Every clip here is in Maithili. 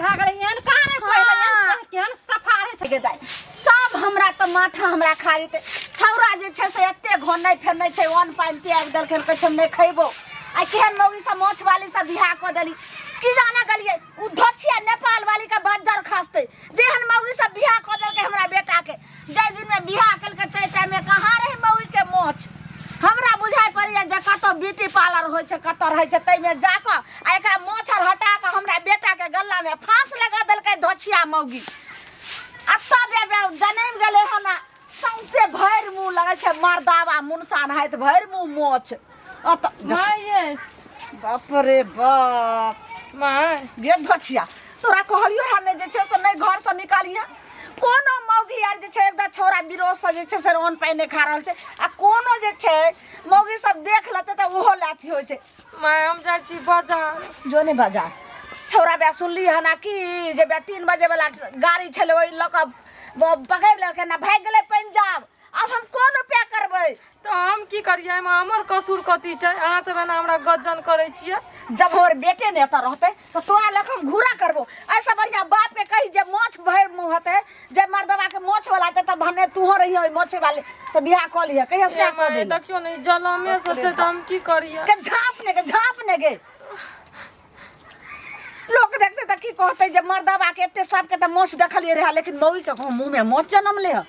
भए गेलै एहन कहाँ रे पहिले एहन हाँ। चेह केहन सफा रहै छै गे दाइ सब हमरा तऽ माथा हमरा खा जेतै छौड़ा जे छै से एते घोनै फेनै छै अन्न पानि त्यागि देलखिन कहै छै हम नहि खैबो आ केहन मौगी सब माछ वाली सब बियाह कऽ देली की जाने गेलियै उ धोछिया नेपाल वाली के बज्जर खसतै जेहन मौगी सब बियाह कऽ देलकै हमरा बेटा के जाहि दिनमे बियाह केलकै ताहि टाइममे कहाँ रहै मौगी के मोछ हमरा बुझाइ पड़ैया जे कतऽ ब्यूटी पार्लर होइ छै कतऽ रहै छै ताहिमे जाकऽ आ एकरा मोछ आर हटा कऽ हमरा बेटाके गल्लामे फाँस लगा देलकै धोछिया मौगी आ तब एबे जनमि गेलै हन आ सौंसे भरि मुँह लगै छै मर्दावा मुनसा नहाइत भरि मुँह मोछ अतऽ माय ये बाप रे बाप माय गे धोछिया तोरा कहलियो हन ने जे छै से नहि घरसँ निकालिहे कोनो मौगी आर जे छै एकदा छौड़ा विरोधसँ जे छै से अन्न पानि नहि खा रहल छै आ कोनो जे छै मौगी सब देख लेतै तऽ ओहो लाथी होइ छै माय हम जाइ छी बाजार जो नहि बाजार छौड़ा बे सुनली हन आ कि जे बे 3 बजे वाला गाड़ी छलै ओहि लऽ कऽ पकड़ि लेलकै ना भागि गेलै पंजाब। आब हम कोन उपाय करबै? तऽ हम की करियै? एहिमे हमर कसूर कथी छै? अहाँ सब एना हमरा गज्जन करै छियै। जब हमर बेटे ने एतऽ रहतै तऽ तोरा लऽ कऽ हम घूरा करबो। एहिसँ बढ़िआँ बापके कही जे माछ भरि मुँह हेतै, जे मर्दबाके माछ वाला हेतै तऽ भने तूहो रहिहे ओहि माछे वाले से बियाह कऽ लिहे, कहिया सएह कऽ देली। देखियौ ने, ई जलमे से छै तऽ हम की करियै? के झाँप ने गे, झाँप ने गे। लोक देखतै तऽ की कहतै जे मर्दबाके एते सबके तऽ माछ देखलियै रहए, लेकिन मौगीके मुँहमे माछ जनमलै हँ।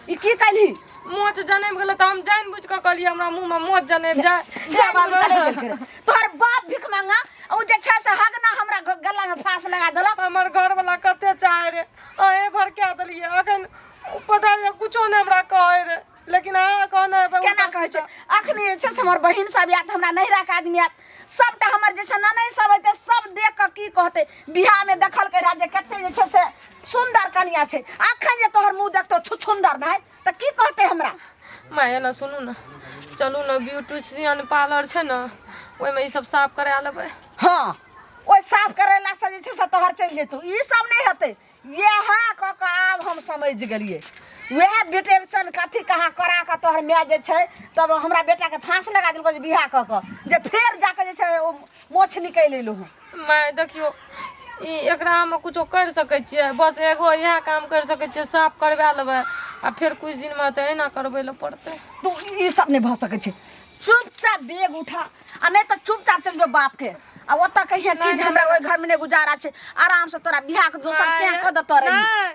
ई की कैलही? मोच जनमि गेलै तऽ हम जानि बुझि कऽ कहलियै हमरा मुँहमे मोच जनमि जाय। जा बाबू, कने गेल करे तोहर बाप भीख मांगा, ओ जे छै से हगना हमरा गला में फांस लगा देलक। हमर घरवला कते चाहे रे, अहें भड़का देलियै। अखन पता यऽ कुछो नहि हमरा कहै रे, लेकिन अहाँ कहने हेबै केना उल्टा कहै छै सीधा। अखनी जे छै से हमर बहिन सब आयत, हमरा नैहराके आदमी आयत, सबटा हमर जे छै ननैद सब एतै, सब देख कऽ की कहतै? बियाहमे देखलकै रहए जे कते जे छै से सुन्दर कनिया छै, अखन जे तोहर मुँह देखतौ छुछुन्दर नहि तऽ की कहतै हमरा? माय ने सुनू ने, चलू ने, ब्यूटिशियन पार्लर छै ने, ओहिमे ई सब साफ करा लेबै। हँ, ओहि साफ करेलासँ जे छै से तोहर चलि जेतौ, ई सब नहि हेतै। इएह कऽ कऽ आब हम समझि गेलियै, वएह ब्यूटिशियन कथी कहाँ करा कऽ तोहर माय जे छै तब हमरा बेटाके फाँस लगा देलको जे बियाह कऽ कऽ जे फेर जाकऽ जे छै ओ मोछ निकलि एलहुँ हँ। माय देखियौ, ई एकरा हम कुछो करि सकै छियै? बस एगो इएह काम करि सकै छियै, साफ करवा लेबै आ फेर कुछ दिनमे तऽ एना करबै लए पड़तै। तू ई सब नहि भऽ सकै छै। चुपचाप बैग उठा आ नहि तऽ चुपचाप चलि जो बापके आ ओतऽ कहिए कि जे हमरा ओहि घरमे नहि गुजारा छै। आरामसँ तोरा बियाहके दोसर सएह कऽ देतऽ रही। नहि,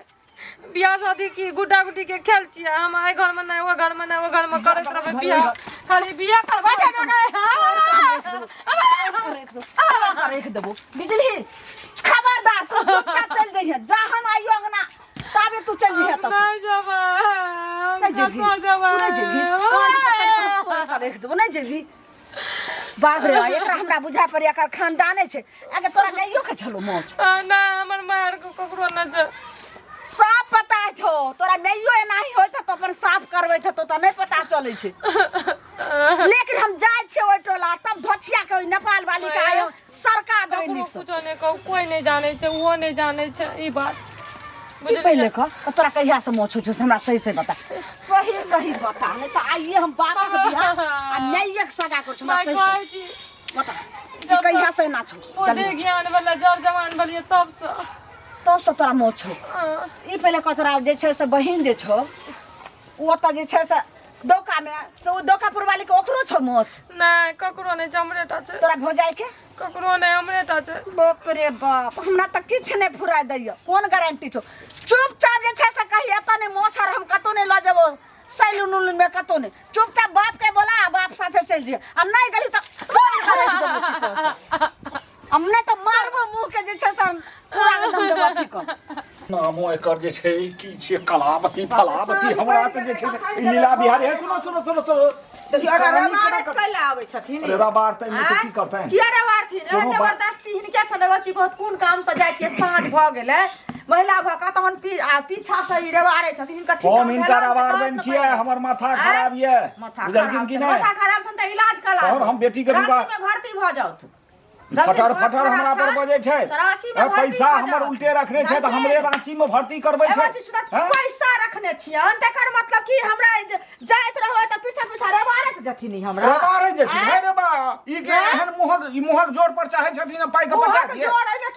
बियाह शादी की गुड्डा गुड्डी के खेल छियै? हम एहि घर में नहि, ओहि घर में नहि, ओहि घर में करैत रहबै बियाह, खाली बियाह करबै। राखि देबो बिजली। खबरदार, तू चुपचाप चलि जइहे। जा हम आइयो अंगना ताबे तू चलि जइहे एतऽ से। नहि जेबै। नहि जेबही? कतऽ जेबै? तू नहि जेबही? तोरा पकड़ि कऽ राखि देबो, नहि जेबही। बाप रे, एकरा हमरा बुझाय पड़ै एकर खानदाने छै। अगे तोरा माइयो के छलो मोछ? नहि, हमर माय आरके ककरो नहि छै। सब पता छौ। तोरा माइयो एनाही होइत तऽ अपन साफ करबैत हेतौ तऽ नहि पता चलै छै। लेकिन हम जाइ छियै ओहि टोला, तब धोछिया के ओहि नेपाल वाली के आयो सरका देबै ककरो नीक से। कुछो नहि कहू, कोइ नहि जानै छै, ओहो नहि जानै छै ई बात। की बुझलियै? पहिले कह तऽ तोरा कहिया से मोछ होइ छौ से हमरा सही सही बता, सही सही बता, नहि तऽ आइए हम बाबा के बियाह आ माइये के सगा कर छौ। हमरा माय सही कहै सही छी। बता कि कहिया से एना छौ? बुद्धि ज्ञान वाला जर जवान भेलियै तब से। तब से तोरा मोछ छौ? हाँ। ई पहिले कह, तोरा जे छै से बहिन जे छौ ओ ओतऽ जे छै से डोका मे से ओ डोकापुर वाली के ओकरो छौ मोछ? नहि, ककरो नहि छै, हमरे टा छै। तोरा भौजाई के? ककरो नहि, हमरे टा छै। बाप रे बाप, हमरा तऽ किछु नहि फुराय दैया। कोन गारंटी छौ? चुपचाप जे छै से कही, एतऽ नहि मोछ आर हम कतौ नहि लऽ जेबो, सैलून उलून मे कतौ नहि। चुपचाप बाप के बोला आ बाप साथे चलि जइहे। आ नहि गेली तऽ राखि देबो चिकन से। हम नहि तऽ मारबो मुँह के जे छै से हम पूरा एकदम देबो अथी कऽ। नामो एकर जे छै की छियै, कलावती फलावती। हमरा तऽ जे छै से ई लीला बिहारी है। सुनो सुनो सुनो सुनो। देखियौ, अगर रबारत कैला आबै छथिन? अरे रबार तऽ एहिमे तऽ की करतनि? किया रबारथिन? कोनो बात- जबरदस्ती हिनके छनि एगो चीज बहुत। कोन काम से जाइ छियै, साँझ भऽ गेलै, महिला भऽ कऽ तहन आ पीछा से ई रबारै छथिन हिनकर। ठीक हम हिनका भेला से रबार कहत देन ने किया? पहिले। हमर माथा आँय? खराब यऽ। माथा बुझलखिन खराब कि छै? नहि? माथा खराब छनि तऽ इलाज करा तहन हम बेटीके विवाह- राँची मे भर्ती भऽ जाउथ। फटर फटर हमरा पर बजै छै पैसा हमर उल्टे रखने छै तऽ हमरे रांची में भर्ती करबै छै पैसा रखने छियन तकर मतलब कि हमरा जाइत रहबै तऽ पीछा पीछा रबारत जथिन हमरा रबारत जथिन हे रे बा ई के एहन मुहक ई मुहक जोर पर चाहे छथिन पाइ के बचा दिए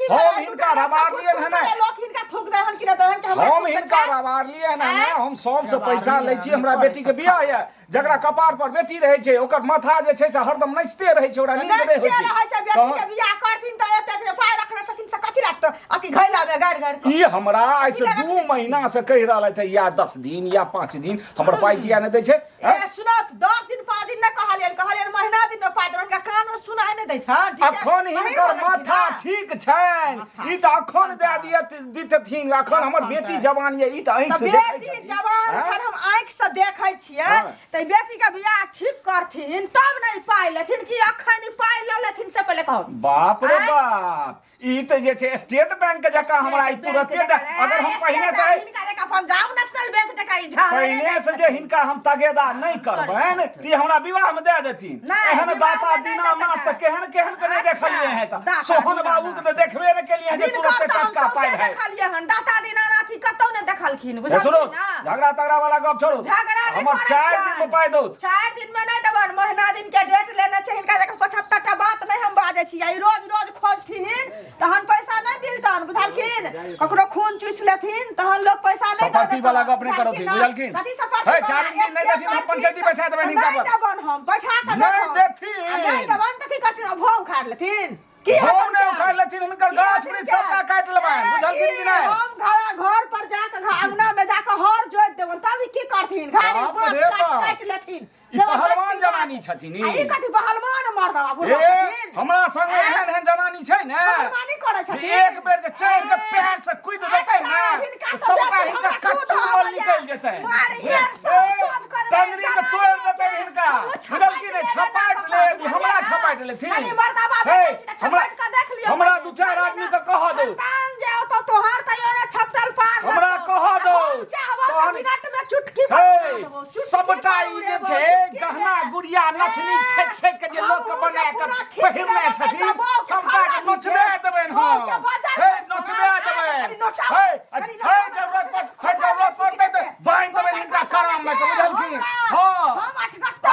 हम हिनका रबार लिए हन ने लोक हिनका थूक दे हन कि न दहन के हमरा हम हिनका रबार लिए हन ने हम सब से पैसा लै छी हमरा बेटी के बियाह है जकरा कपार पर बेटी रहै छै ओकर माथा जे छै से हरदम नाचिते रहै छै ओकरा नींद नहि होइ छै रहै छै बेटी के बियाह करथिन तऽ एतेक जे पाइ रखने छथिन से कथी लागत अथी घैला मे गारि गारि ई हमरा आइ से 2 महीना से कहि रहल है या 10 दिन या 5 दिन हमर पाइ किया नहि दै छै ए सुनो 10 दिन 5 दिन नहि कहलियनि कहलियनि महीना दिन मे पाइ देबनि हुनका कान मे सुनाइ नहि दै छनि अखन हिनकर माथा ठीक छनि ई तऽ अखन दए दिअ दितथिन अखन हमर बेटी जवान ये ई तऽ आँखि से देखै बेटी जवान छनि हम आँखि से देखै छियै तऽ बेटी के बियाह ठीक करथिन तब ने ई पाइ लेथिन कि अखन ई पाइ लऽ लेथिन से पहिले कहू बाप रे बाप ई तऽ जे छै स्टेट बैंक के जकाँ हमरा ई तुरते दे अगर हम पहिने से हिनका जकाँ पंजाब नेशनल बैंक जकाँ ई झाड़ पहिने से जे हिनका हम तगेदा नहि करबनि तऽ हमरा विवाह में दए देथिन एहन दाता दीनानाथ तऽ केहन केहन के नहि देखलियै हैं तऽ सोहन बाबू के तऽ देखबे नहि केलियै हैं जे तुरते टटका पाइ है देखलियै हन दाता दीनानाथ ई कतौ नहि देखलखिन बुझलखिन ना झगड़ा तगड़ा वाला गप छोड़ू झगड़ा नहीं हमर 4 दिन में पाइ दौ 4 दिन में नहीं देबन महीना दिन के डेट लेने छै हिनका जकाँ 75 टा बात नहीं हम बाजै छी ई रोज रोज खोजथिन तहन पैसा नहीं मिलतन बुझलखिन ककरो खून चूस लेथिन तहन लोग पैसा नहीं सपर्ती वाला गप नहीं करथिन बुझलखिन कथी सपर्ती हे 4 दिन नहीं देथिन हम पंचायती पैसा देबनि हिनका पर नहीं देबन हम बैठा के नहीं देथिन नहीं देबन त की करथिन भौ उखाड़ लेथिन की भौ नहीं उखाड़ लेथिन हुनकर गाछ वृक्ष सबटा काटि लेबनि बुझलखिन कि नहीं हम घर घर पर जाके अंगना में जाके हर जोत देबन तब की करथिन घारी बांस काट लेथिन ई पहलवान जनानी छथिन ई कथी पहलवान मर्दवा बुढ़वा छथिन हमरा संग एहन एहन जनानी छै ने पहलवानी करै छथिन एक बेर जे चढ़ के पैर से कूद देतै ने सबटा हिनका कच्चू निकलि जेतै टंगड़ी के तोड़ि देतै हिनका बुझलखिन ने छपाटि ले हमरा छपाटि लेथिन कनी मर्दवा छपाटि के देख लियौ हमरा दू चारि आदमी के कह दो खानदान जे औतो तोहर तैयो ने छपटल पार हमरा कह दो तहन मिनट में चुटकी सबटा ई जे छै गहना गुड़िया नथनी ठेक ठेक के जे लोक के बना के पहिरने छथिन सबटा के नोचबे देबनि हम हे नोचबे देबनि हे हे जरूरत पर हे जरूरत पड़तै तऽ बान्हि देबनि हिनका कराम मे के बुझलखिन हँ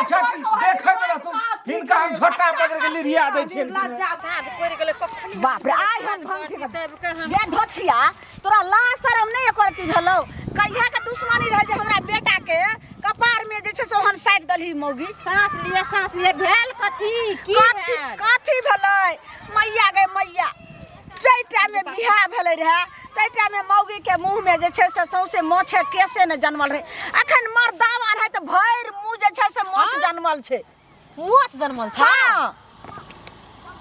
अच्छा देखैत रहतु हिनका हम झोटा पकड़ के लिरिया दै छियनि बाप रे आइ हम ये धोछिया तोरा लाज शरम नहि एको रत्ती भेलौ कहिया के दुश्मनी रहै जे हमरा बेटा के कपार में जे छै से ओहन साटि देलही मौगी साँस लिए साँस लिए भेल कथी की कथी भेल कथी भेलै मैया गे मैया जाहि टाइममे बियाह भेलै रहए ताहि टाइममे मौगीके मुँहमे जे छै से सौंसे माछे केसे ने जनमल रहै अखन मर्दावा रहै तऽ भरि मुँह जे छै से माछ जनमल छै मोछ जनमल छै हाँ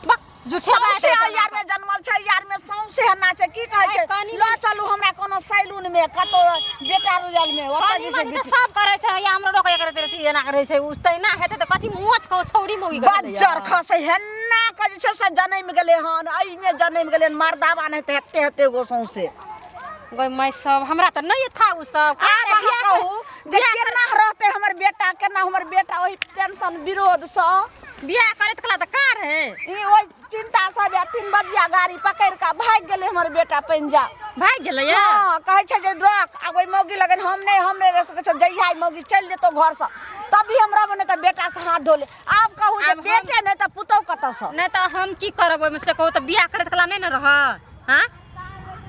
बक झूठे बात सौंसे है यार में जनमल छै यार में सौंसे हन्ना छै की कहै छै आइ कनी लऽ चलू हमरा कोनो सैलून में कतौ बेटा रुजल में ओतऽ कनी जे छै मनी तऽ सब करै छै या हमरो रोकै करैत रहती एना करै छै उ तैना हेतै तऽ कथी मोछ कौ छौड़ी मौगी के भेलैया। बज्जर खसै हेन्ना के जे छै से जनमि गेलै हन एहिमे जनमि गेलै हन मर्दाबा नहि तऽ हेते हेते गो सौंसे गै माय सब हमरा तऽ नहि था उ सब आब अहाँ कहू जे केना रहतै हमर बेटा केना हमर बेटा ओहि टेंशन विरोधसँ बियाह करैत कला तऽ कहाँ रहै ई ओहि चिंता सब या 3 बजिया गाड़ी पकड़ि कऽ भागि गेलै हमर बेटा पंजाब भागि गेलै या हँ कहै छै जे रख आ ओहि मौगी लगन हम नहि हम नहि रह सकै छियौ जहिया ई मौगी चलि जेतौ घरसँ तभी हम रहबो नहि तऽ बेटासँ हाथ धो ले आब कहू जे आब हम- बेटे नहि तऽ पुतहु कतऽसँ नहि तऽ हम की करब ओहिमे से कहू तऽ बियाह करैत कला नहि ने रहऽ हाँ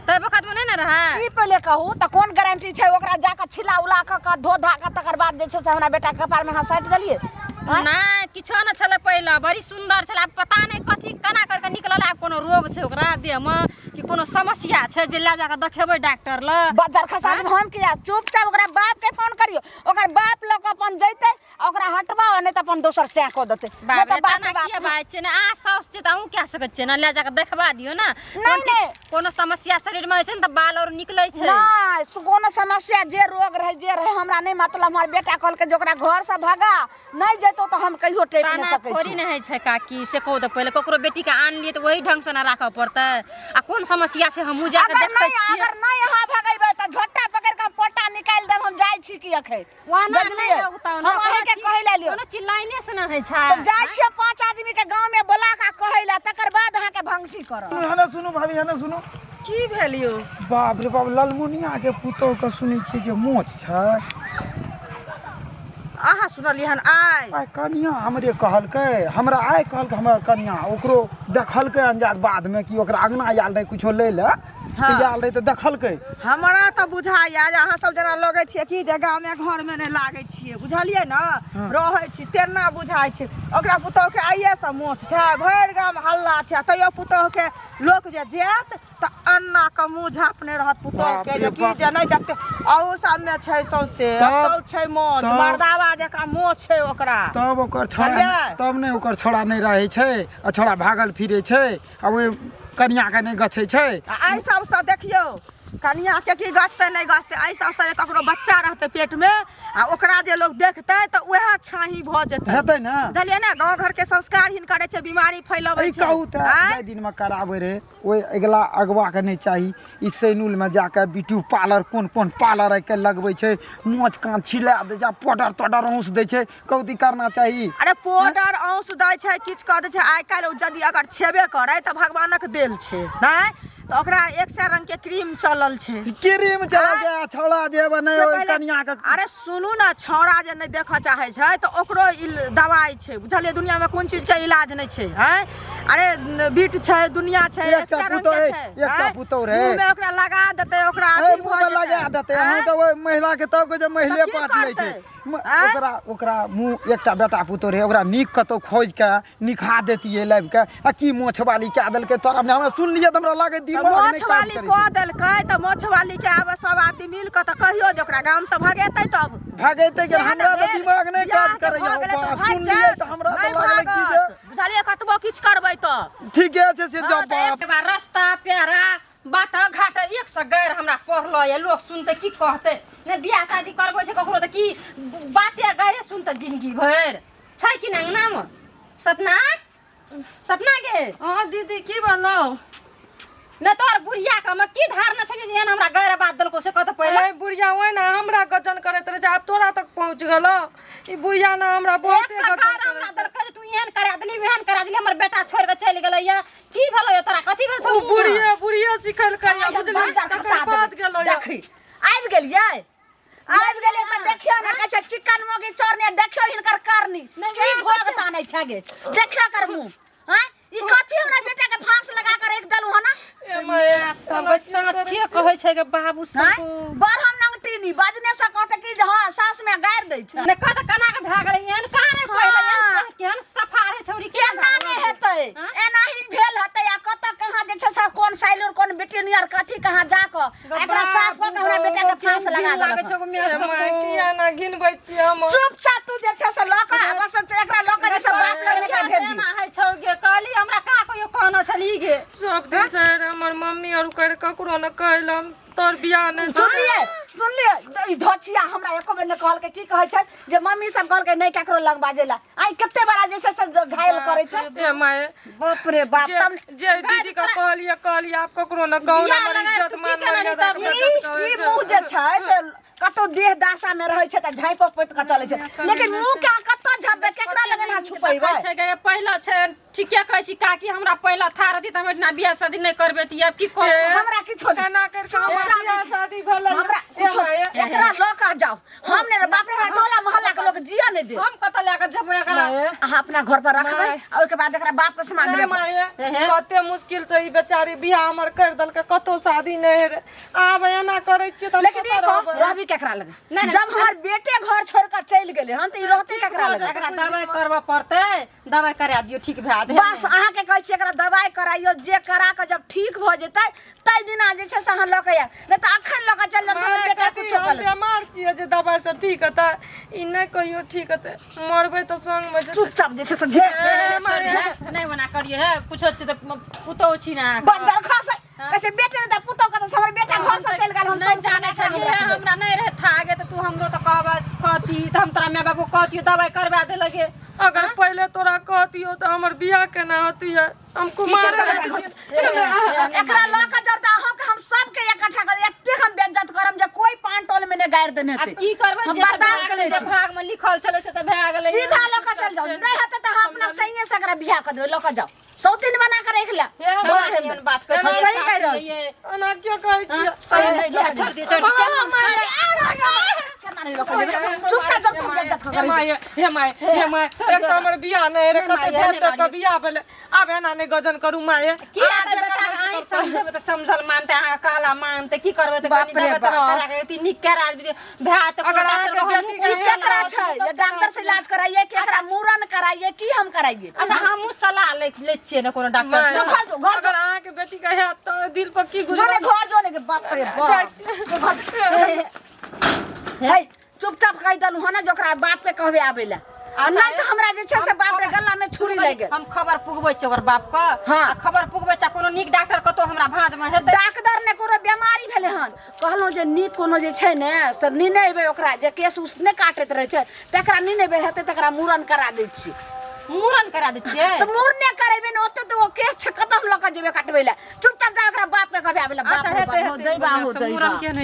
तै बखतमे नहि ने रहै ई पहिले कहू तऽ कोन गारंटी छै ओकरा जाकऽ छिला उला कऽ कऽ धो धा कऽ तकर बाद जे छै से हमरा बेटाके कपारमे अहाँ साटि देलियै नहि किछो नहि छलै पहिले बड़ी सुन्दर छलै आब पता नहि कथी केना करि कऽ निकलल आब कोनो रोग छै ओकरा देहमे कि कोनो समस्या छै जे लए जाकऽ देखेबै डॉक्टर लग बज्जर खसा देब हम किया चुपचाप ओकरा बापके फोन करियौ ओकर बाप लऽ कऽ अपन जैतै आ ओकरा हटबाओ नहि तऽ अपन दोसर सएह कऽ देतै नहि बाप तऽ रे बाप तेना रे बाप किया बाजै छियै ने अहाँ साउस छियै तऽ अहूँ कए सकै छियै ने लए जाकऽ देखबा दियौ ने नहि नहि कोनो समस्या शरीरमे होइ छै ने तऽ बाल आओर निकलै छै नहि कोनो समस्या जे रोग रहै जे रहै हमरा नहि मतलब हमर बेटा कहलकै जे ओकरा घरसँ भगा नहि जेतौ तऽ हम कहियो टपि नहि ताना सकै थोड़ी छी ने होइ छै काकी से कहू तऽ पहिले ककरो बेटीके आनलियै तऽ ओही ढङ्गसँ ने राखऽ पड़तै आ कोन समस्या छै हमहूँ जाकऽ अगर देखै नहि छियै अगर नहि अहाँ भगेबै तऽ झोटा पकड़ि कऽ हम पोटा निकालि देब हम जाइ छी कि अखन ओना नहि बुझलियै लगतौ ने, हम अहींके कहै लए लियौ कोनो चिल्लाइने से नहि होइ छै तऽ जाइ छियै पाँच आदमी के गाँव में बोला कऽ कहै लए तकर बाद अहाँके भंगठी करब हने सुनू भाभी हने सुनू की भेल यौ बाप रे बाप ललमुनिया के पुतोह के सुनै छियै जे मोच छै अहाँ सुनलियै हन आइ आइ कनिया हमरे कहलकै हमरा आइ कहलकै हमर कनिया ओकरो देखलकै अंजाद बादमे कि ओकरा अङ्गना आयल रहै कुछो लै लए हँ। तऽ आयल रहै तऽ देखलकै हमरा तऽ बुझाइए जे अहाँ सब जेना लगै छियै कि जे गामे घरमे नहि लागै छियै बुझलियै ने रहै छी तेना बुझाइ छै ओकरा पुतहुके आइएसँ मोछ छै भरि गाम हल्ला छै आ तैयो पुतहुके लोक जे जायत तऽ अन्ना के मुँह झाँपने रहत पुतोह के जे की जे नहि देखते अहू सबमे छै सौंसे एतौ छै मोछ मर्दावा जकाँ मोछ छै ओकरा तब ओकर छौड़ा तब नहि ओकर छौड़ा नहि रहै छै आ छौड़ा भागल फिरै छै आ ओहि कनियाके नहि गछै छै आ एहि सबसँ देखियौ कनियाके की गछतै नहि गछतै एहि सबसँ जे ककरो बच्चा रहतै पेटमे आ ओकरा जे लोक देखतै तऽ उएह छाही भऽ जेतै हेतै ने बुझलियै ने गाँव घरके संस्कार हिनकर छै बीमारी फैलबै ई छै कहू तऽ आँय? जाहि दिनमे कराबै रहै ओहि अगिला अगवाके नहि चाही ई सैनूलमे जाकऽ ब्यूटी पार्लर कोन कोन पार्लर आइ काल्हि लगबै छै मोछ कान छिला दै छै आ पाउडर ताउडर औंस दै छै कहू तऽ ई करना चाही अरे पाउडर औंस दै छै किछु कऽ दै छै आइ काल्हि ओ यदि अगर छेबे करै तऽ भगवानक देल छै नहि तऽ ओकरा एक सए रंग के क्रीम चलल छै क्रीम चला गया छौड़ा जे बने से ओहि पहिले- कनिया के अरे सुनू ने छौड़ा जे नहि देखऽ चाहै छै तऽ ओकरो दवाइ छै बुझलियै दुनियामे कोन चीजके इलाज नहि छै आँय अरे बीट छै दुनिया छै एकटा एक सए रंग पुतोह के है, छै एकटा आँय? पुतोह रहे। मुँहमे ओकरा लगा देतै ओकरा ए, अथी मुँह भऽ में लगा जेतै देतै अहाँ आँय? तऽ ओहि महिला के तब के जे महिले की पाट लै छै करतै? आँय? ओकरा ओकरा मुँह एकटा बेटा पुतोह रहै ओकरा नीक कतौ खोजि के निखा देतियै लाबि के आ की मोछ वाली कए देलकै तोरा अपने हमरा सुनलियै तऽ हमरा लागै तऽ दिमाग नहि मोछ काज वाली करै कऽ छै। देलकै तऽ मोछ वाली के आब सब आदमी मिल कऽ तऽ कहियो जे ओकरा गाम से भगेतै तब भगेतै के सएह ने हमरा तऽ भेल। दिमाग नहि बियाह काज जे करैया भऽ गेलै तऽ बाप, भागि सुनलियै जायत। तऽ हमरा तऽ नहि लागलै की जे भागत। बुझलियै कतबो किछु करबै तऽ ठीके छै से हँ, जब तऽ बाप एक बार रास्ता पेरा बाट घाट एक से गैर हमरा पढ़ल ये लोग सुनते की कहते नहि बियाह शादी करबै छै ककरो तऽ की बाते गैरे सुनते जिंदगी भरि छै कि नहि अंगनामे सपना सपना गे हाँ दीदी की भेलौ नहि तोहर बुढ़िया के हम की धारणा छै जे एहन हमरा गैर बात देलको से कह तऽ पहिले अरे बुढ़िया ओहि ना हमरा गजन करैत रहै छै आब तोरा तक पहुँच गेलौ ई बुढ़िया ना हमरा एक बहुते सौ गजन गारि हमरा करै छै देलकै जे तू एहन करा देली एहन करा देली हमर बेटा छोड़ि कऽ चलि गेलै ये की भेलौ ये तोरा कथी भेल छौ ओ बुढ़िया बुढ़िया सिखेलकै या बुझली बंजर तकर खसा बाद देबै। गेलौ या देखी आबि गेलियै आबि गेलियै तऽ देखियौ ने कहै छै चिकन मोगी चोरने देखियौ हिनकर करनी की घोघ तानै छै गे देखियौ एकर मुँह आँय ई कथी हमरा बेटा के फांस लगा कर रखि देलहुँ हन ए माय सब साँचे कहै छै गे बाबू आँय सब बड़ हम नंगटीनी बजने से कहते कि जे हाँ सास में गारि दै छै ने कह तऽ केना के भए गेलै एहन कहाँ रे पहिले हाँ। एहन केहन सफा रहे छौरी केना नहि हेतै हाँ? एनाही भेल हेतै आ कतऽ कहाँ जे छै से कोन साइलोर कोन बेटिनियर कथी कहाँ जा कऽ आ एकरा साफ कऽ के हमरा बेटा के फांस लगा लागै देलक छौ ए माय किया ना घिनबै छियै हम चुपचाप तू जे छै से लऽ कऽ आ बस एकरा लऽ कऽ जे छै बाप लग एकरा भेज दी एना होइ छौ गे कहली हमरा कहाँ कहियो कहने छली गे सब दिन से हमर मम्मी आर कर ककरो न कहलम तोर बियाह नहि सुनलियै सुनलियै ई धोचिया हमरा एको बेर नहि कहलकै की कहै छै जे मम्मी सब कहलकै नहि ककरो लग बाजै लए आइ कते बड़ा जे छै से घायल करै छै ए माय बाप रे बाप जे तब जे दीदी के कहलियै कहलियै आब ककरो न कहू बियाह हमर लगायब इज्जत तू की मान केना मर्यादा रहतै? के ई बेइज्जत करै ई छै। मुँह जे छै से कतौ देह दासा में रहै छै तऽ झाँपि पोति कऽ चलै छै लेकिन मुँह के अहाँ कतऽ झाँपबै केकरा लग अहाँ छुपेबै देखै छै गे पहिला छै ठीके कहै छी काकी हमरा पहिला था रहती तऽ हम एहिठिना बियाह शादी नहि करबे तऽ आब की कहू हमरा किछो नहि। केना करि कऽ हमर बियाह शादी भेलै हमरा ए किछो माय एकरा लऽ कऽ जाउ हम ने बाप रे हमरा टोला मोहल्ला के लोग जिया नहि देत हम कतऽ लए कऽ जेबै एकरा अहाँ अपना घर पर रखबै आ ओहिके बाद एकरा बाप के सुना नहीं देबै माये कते मुश्किल से ई बेचारी बियाह हमर कर देलकै कतौ शादी नहीं हे रे आब एना करै छियै तऽ हम लेकिन ई कतऽ कह रहबै? रहबी केकरा लग जब हमर बेटे घर छोड़ कऽ चलि गेलै हन तऽ ई रहतै केकरा लग एकरा दवाइ करबऽ पड़तै दवाइ करा दियौ ठीक भए जेतै बस अहाँके कहै छी एकरा दवाइ कराइयो जे करा कऽ जब ठीक भऽ जेतै ताहि दिना जे छै से अहाँ लऽ कऽ आयब नहि तऽ अखन लऽ कऽ चलि जायब तऽ हमर माय, बेटा कथी कुछो हम कऽ लेत बेमार छियै जे दवाइ से ठीक हेतै ई नहि कहियो ठीक हेतै मरबै तऽ संगमे जेतै चुपचाप जे छै से झेल ए, माय, नहि ओना करियै हे कुछो छै तऽ पुतहु छी ने अहाँके। बज्जर खसै कहै छै बेटे नहि तऽ पुतहु कतऽ से हमर बेटा घर से चलि गेल हम नहि सब जानै छलियै हमरा नहि रहै था गे तऽ तू हमरो तऽ कहबा कहती तऽ हम तोरा माय बाबू कहतियो दवाइ करबा देलके अगर पहिले तोरा कहतियो तऽ हमर बियाह केना होतियै हम कुमार रह जइतियै। एकरा लऽ कऽ जब तऽ अहाँके हम सबके इकट्ठा कर एतेक हम बेइज्जत करम जे कोई पान टोल में नहि गारि गारि देने आब हेतै। की करबै हम जे तऽ बर्दाश्त भए करै गेलै, जे छी। भाग में लिखल छलै से तऽ भए गेलै। सीधा लऽ कऽ चलि जाउ, नहि हेतै तऽ अहाँ अपना सैये से एकरा बियाह कऽ देबै, लऽ कऽ जाउ, सौतीन बना कऽ राखि ले। हे बहुत माय, हेतै। एहन बात कहै हम छियै, सही कहि रहल छी। एना किया कहै छियै? सही नहि लऽ कऽ छोड़ दियौ, छोड़ दियौ। जाउ। केना नहि लऽ कऽ जेबै? चुप कर जाउ, तुम बेइज्जत हे कऽ कऽ। My, हे my, हे my, एक तऽ हमर बियाह नहि रहै, कते झापि तक के बियाह भेलै। आब एना नहि गजन करू माय। की हेतै बेटा के, अहीं समझेबै तऽ समझल मानतै, अहाँके कहला मानतै। की करबै तऽ बाप कनि रे दबाइ बाप। तबाइ करा के एती नीक करा देबै भए तऽ अगर कोनो अहाँके डॉक्टर के बेटी हमहूँ के पूछि केकरा लेबै। छै जे डॉक्टर से इलाज कराइए कि एकरा मूड़न कराइए कि हम कराइए? अच्छा, हमहूँ सलाह लै लै छियै ने कोनो डॉक्टर माय, से। जो घर जो, घर जो। अगर अहाँके बेटी के हैत तऽ दिल पर की जो गुजरत? ने घर जो ने के, बाप रे बाप, जो घर। हे, चुपचाप कहि देलहुँ हँ ने जे ओकरा बाप के कहबे आबै लए, आ नहि तऽ हमरा जे छै से बाप रे गला में छुरी लागि गेल। हम खबर पुगबै छियै ओकर बाप के। हाँ। आ खबर पुगबै छियै, कोनो नीक डॉक्टर कतौ हमरा भाँज में हेतै? डॉक्टर ने कोनो बेमारी भेलै हन। कहलहुँ जे नीक कोनो जे छै ने से निनेबै ओकरा, जे केश उस नहि काटैत रहै छै तकरा निनेबै, हेतै तकरा मूड़न करा दै छी। मूड़न करा दै छियै? तऽ मूड़ने करेबै ने, ओते तऽ ओ केश छै, कतऽ हम लऽ कऽ जेबै कटबै लए? चुपचाप जा, ओकरा बाप के कहबै आबै लए। बाप अच्छा, रे हेतै, बाप, हेतै, दैबा हो बढ़िआँ से दैबा। मूड़न केहन।